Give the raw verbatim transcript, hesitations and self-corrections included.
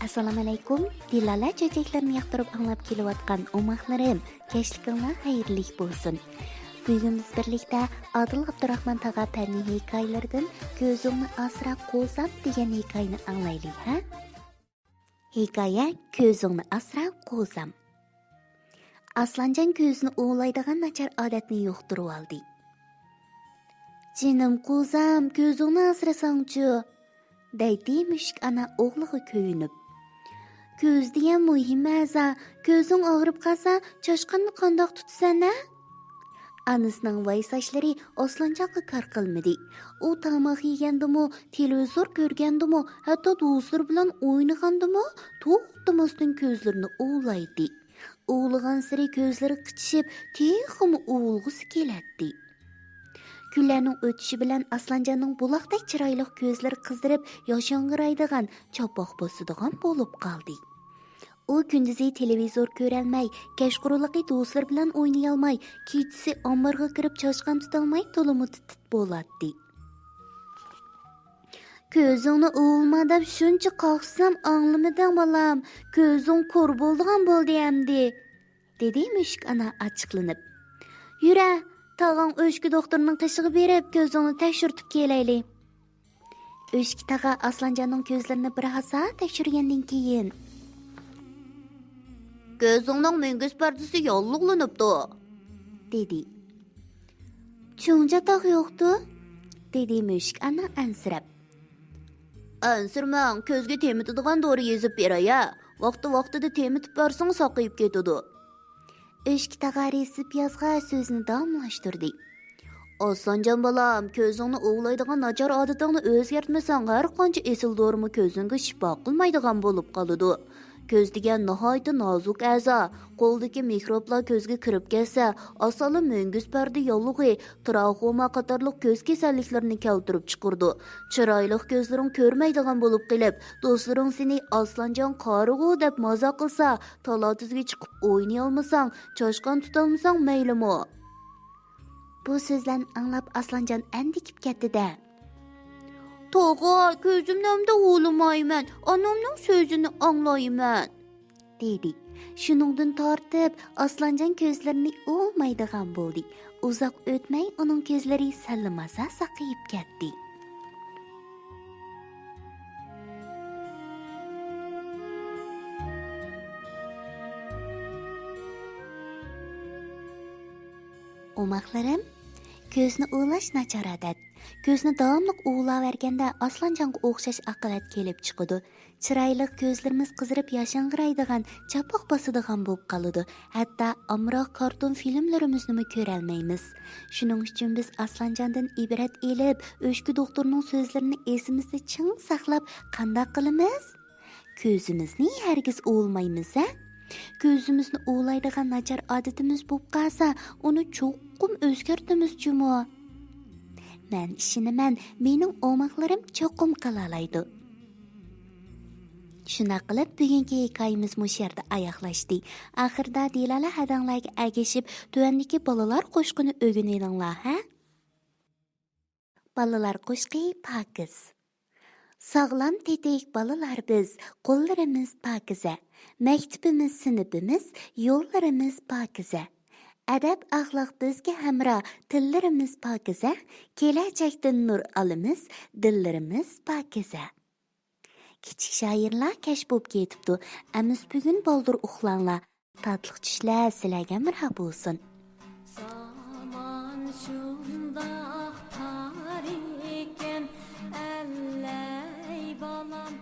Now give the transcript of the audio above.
ئەسسالامۇئەلەيكۇم. دىلالە چۆچەكلىرىنى ياقتۇرۇپ ئاڭلاپ كېلىۋاتقان ئوماقلىرىم، كەچلىكىڭلار خەيرلىك بولسۇن. بۈگۈن بىز بىرلىكتە ئادىل ئابدۇراخمان تاغا پەننىي ھېكايىلىرىدىن كۆزۈڭنى ئاسرا قوزام دېگەن ھېكايىنى ئاڭلايلى، ھە؟ ھېكايە، كۆزۈڭنى ئاسرا قوزام. ئاسلانجان كۆزىنى ئوۋلايدىغان ناچار ئادەتنى يۇقتۇرۇۋالدى. جېنىم قوزام، كۆزۈڭنى ئاسرىساڭچۇ؟ دەيتتى مۈشۈك ئانا ئوغلىغا كۆيۈنۈپ. كۆز دېگەن مۇھىم ئەزا، كۆزۈڭ ئاغرىپ قالسا، چاشقاننى قانداق تۇتىسەن ھە؟ ئانىسىنىڭ ۋايساشلىرى ئاسلانجانغا كار قىلمىدى. ئۇ تاماق يېگەندىمۇ، تېلېۋىزور كۆرگەندىمۇ، ھەتتا دوستلىرى بىلەن ئوينىغاندىمۇ توختىماستىن كۆزلىرىنى ئۇۋىلايتتى. ئۇۋىلىغانسېرى كۆزلىرى قىچىشىپ، تېخىمۇ ئۇۋۇلغۇسى كېلەتتى. كۈنلەرنىڭ ئۆتۈشى بىلەن ئاسلانجاننىڭ بۇلاقتەك چىرايلىق كۆزلىرى قىزىرىپ، ياشاڭغىرايدىغان، چاپاق باسىدىغان بولۇپ قالدى. ئۇ كۈندۈزى تېلېۋىزور كۆرەلمەي، كەچقۇرۇنلۇقى دوستلىرى بىلەن ئوينىيالماي، كېچىسى ئامبارغا كىرىپ چاشقان تۇتالماي تولىمۇ تىت-تىت بولاتتى. «كۆزۈڭنى ئۇۋۇلما دەپ شۇنچە قاقشىسام ئاڭلىمىدىڭ بالام، كۆزۈڭ كور بولىدىغان بولدى ئەمدى.» دېدى مۈشۈك ئانا ئاچچىقلىنىپ. «يۈرە، تاغاڭ ئۆچكە دوختۇرنىڭ قېشىغا بېرىپ، كۆزۈڭنى تەكشۈرتۈپ كېلەيلى.» ئۆچكە تاغا ئاسلانجاننىڭ كۆزلىرىنى بىر ھازا تەكشۈرگەندىن كېيىن، «كۆزۈڭنىڭ مۈڭگۈز پەردىسى ياللۇغلىنىپتۇ.» دېدى. «چوڭ چاتاق يوقتۇ؟» دېدى مۈشۈك ئانا ئەنسىرەپ. «ئەنسىرىمەڭ، كۆزگە تېمىتىدىغان دورا يېزىپ بېرەي ھە. ۋاقتى ۋاقتىدا تېمىتىپ بەرسىڭىز ساقىيىپ كېتىدۇ.» ئۆچكە تاغا رېسېپ يازغاچ سۆزىنى داۋاملاشتۇردى. «ئاسلانجان بالام، كۆزۈڭنى ئوۋلايدىغان ناچار ئادىتىڭنى ئۆزگەرتمىسەڭ، ھەر قانچە ئېسىل دورىمۇ كۆزۈڭگە شىپا قىلمايدىغان بولۇپ قالىدۇ. كۆز دېگەن ناھايىتى نازۇك ئەزا. قولدىكى مىكروبلار كۆزگە كىرىپ كەتسە، ئاسانلا مۈڭگۈز پەردە ياللۇغى، تراخوما قاتارلىق كۆز كېسەللىكلىرىنى كەلتۈرۈپ چىقىرىدۇ. چىرايلىق كۆزلىرىڭ كۆرمەيدىغان بولۇپ قېلىپ، دوستلىرىڭ سېنى ئاسلانجان قارىغۇ دەپ مازاق قىلسا، تالا-تۈزگە چىقىپ ئوينىيالمىساڭ، چاشقان تۇتالمىساڭ مەيلىمۇ؟» بۇ سۆزلەرنى ئاڭلاپ ئاسلانجان ئەندىكىپ كەتتى-دە. «تاغا، كۆزۈمنى ئەمدى ئۇۋۇلىمايمەن، ئانامنىڭ سۆزىنى ئاڭلايمەن.» دېدى. شۇنىڭدىن تارتىپ ئاسلانجان كۆزلىرىنى ئۇۋۇلمايدىغان بولدى. ئۇزاق ئۆتمەي ئۇنىڭ كۆزلىرى سەللىمازا ساقىيىپ كەتتى. ئوماقلىرىم، كۆزنى ئۇۋۇلاش ناچار ئادەت. كۆزنى داۋاملىق ئۇۋۇلاۋەرگەندە ئاسلانجانغا ئوخشاش ئاقىۋەت كېلىپ چىقىدۇ. چىرايلىق كۆزلىرىمىز قىزىرىپ ياشاڭغىرايدىغان، چاپاق باسىدىغان بولۇپ قالىدۇ. ھەتتا ئامراق كارتون فىلىملىرىمىزنىمۇ كۆرەلمەيمىز. شۇنىڭ ئۈچۈن بىز ئاسلانجاندىن ئىبرەت ئېلىپ، ئۆچكە دوختۇرنىڭ سۆزلىرىنى ئېسىمىزدە چىڭ ساقلاپ، قانداق قىلىمىز؟ كۆزىمىزنى ھەرگىز ئۇۋۇلمايمىز ھە؟ كۆزىمىزنى ئۇۋۇلايدىغان ناچار ئادىتىمىز بولۇپ قالسا، ئۇنى چوقۇم ئۆزگەرتىمىز جۇمۇ. مەن ئىشىنىمەن، مېنىڭ ئوماقلىرىم چوقۇم قىلالايدۇ. شۇنداق قىلىپ، بۈگۈنكى ھېكايىمىز مۇشۇ يەردە ئاياغلاشتى. ئاخىرىدا دىلالە ھەدەڭلەرگە ئەگىشىپ، تۆۋەندىكى بالىلار قوشىقىنى ئۆگىنىۋېلىڭلار ھە؟ بالىلار قوشىقى پاكىز. ساغلام تېتىك بالىلار بىز، قوللىرىمىز پاكىزە. مەكتىپىمىز، سىنىپىمىز، يوللىرىمىز پاكىزە. ئەدەپ-ئەخلاق بىزگە ھەمراھ، تىللىرىمىز پاكىزە. كېلەچەكتىن نۇر ئالىمىز، دىللىرىمىز پاكىزە. كىچىك شائىرلار كەچ بولۇپ كېتىپتۇ. ئەمىسە بۈگۈن بالدۇر ئۇخلاڭلار. تاتلىق چۈشلەر سىلەرگە ھەمراھ بولسۇن. زامان شۇنداق تار ئىكەن، ئەللەي بالام.